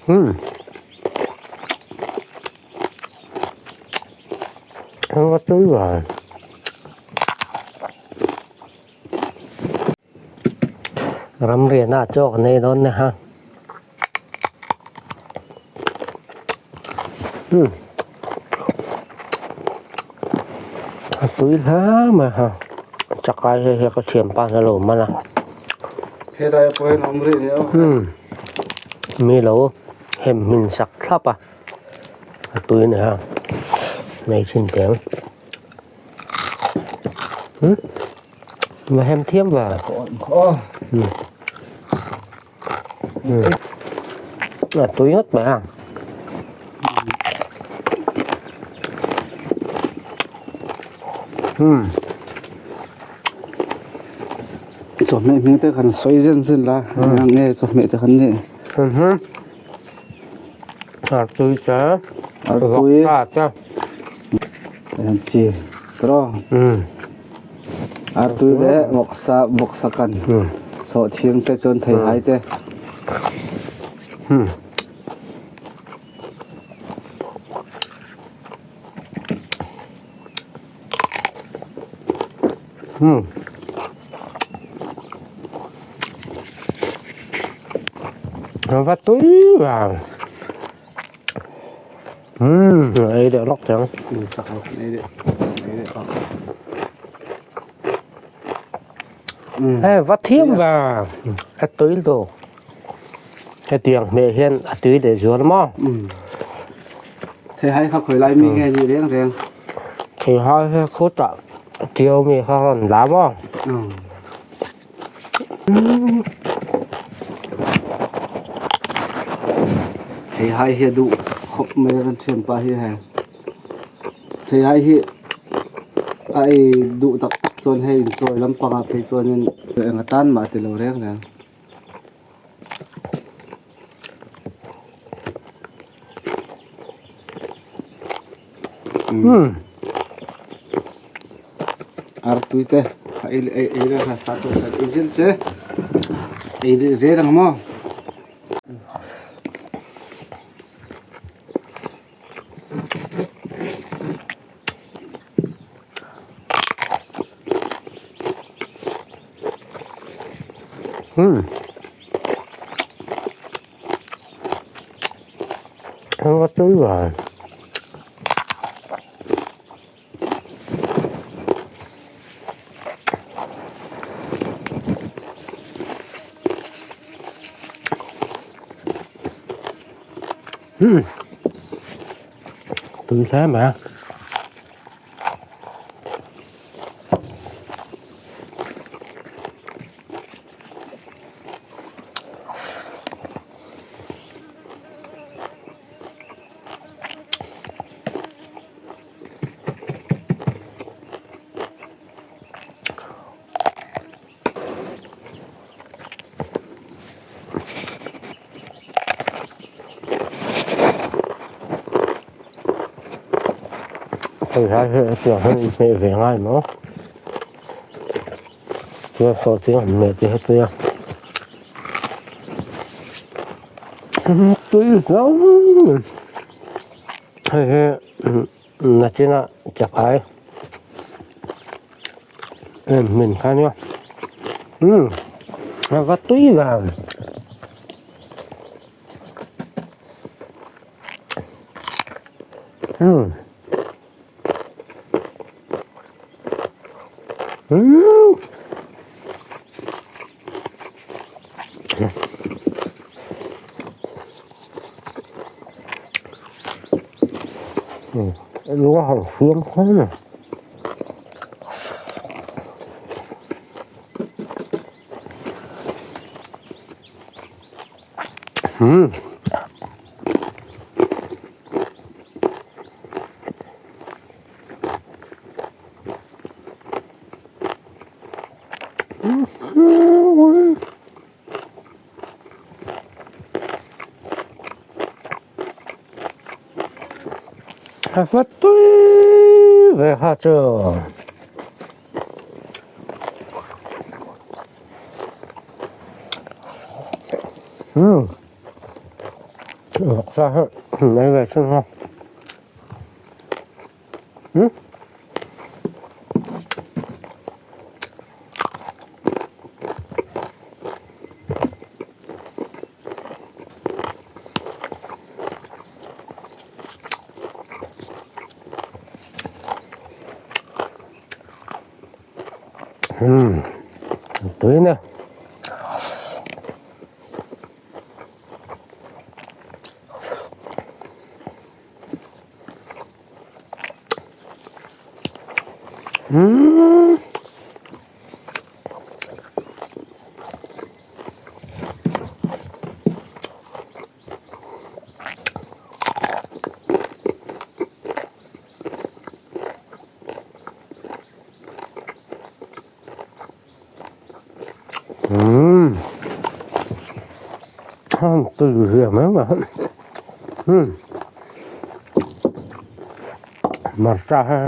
Hmm. Heng a tui ve. Ramriana chaw kan ei dawn nia. Hmm. A tui hle mai ha. Chakai hei hi ka thianpa hian a lo man a. Helai pawh hian a awm rih nia. Hmm. Mi lo hem hmin sak thlap a. A tui a ni ha. Nei chhin teng. Hmm. Va hem thiam va. Hmm. A tui ngawt mai a. Hmm. Chawhmeh hming te khan sawi zen zen la eng nge chawhmeh te khan ni. Mhm. Artui te Artui. Vawksa te. Eng chi tiraw. Hmm. Artui leh vawksa vawksa kan sawhthing te chuan theihai te. Hmm. Hmm. Va tui vang. Hmm, ei deuh lawk teh ang. Hei va thiam vang. A tui lutuk. Hetiang hmeh hian a tui leh zual maw? Theihai kha khawi lai mi nge ni reng reng? Theihai hi khutah ṭiau mi kha rawn la maw? Theihai hi a duh khawp mai a kan thianpa hi hei. Theihai hi a ei duh tak tak chuan hei inchawi lampangah phei chuanin eng atan mah a ti lo reng reng. Hmm. Artui te ei ei ei le kha sa to kha ei zel che ei le zel ang maw. Hmm. Heng a tui ve. Hmm. Tui hle mai a. Hei lai hi hetiang hian inhmeh ve ngai maw chuan saw chu inhmeh te hi tui a tui hlauh hei hi nachina chakai em hmin kha nia umm a va tui vang. Hmm. Hmm. Lúa hồng phương không à. Hmm. A va tui ve ha chu. Hmm. Vawksa hi mai ve thin a. Hmm. Hmm. Tui nè. Hmm. Hmm. Tui hiam em a. Hmm. Hmarcha he.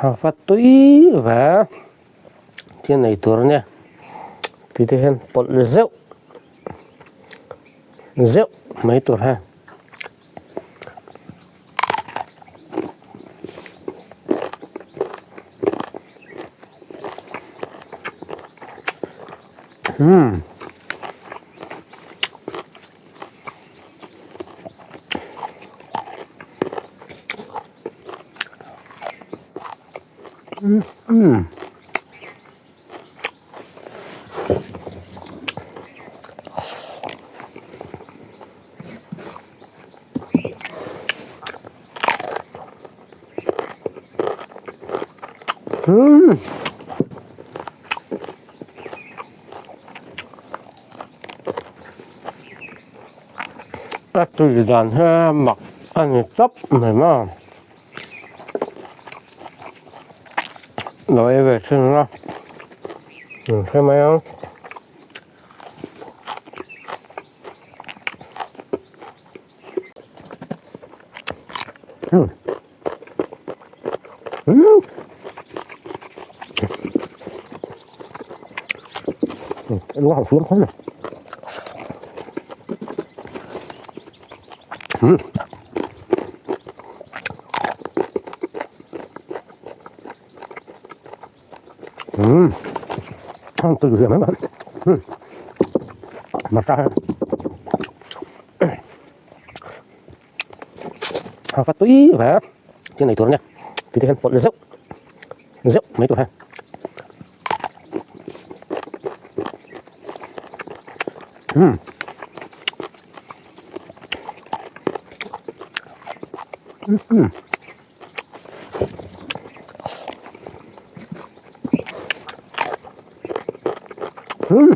Ha tui ve thil nei tur ania ti te hian pawlh zeuh zeuh mai tur ha. Umm. Umm. Umm. A tui dan hi mak a ni tawp mai maw. Lo ei ve thin la in hre mai ang. Hmm. Hmm. Nó hỏng xuống không này. Hmm. Hmm. Từ mấy bạn. Hmm. Mà sao? Phát túi và trên này tuột nha. Thì thế bọn dốc. Dốc mấy tuột ha. Hmm. Hmm. Hmm.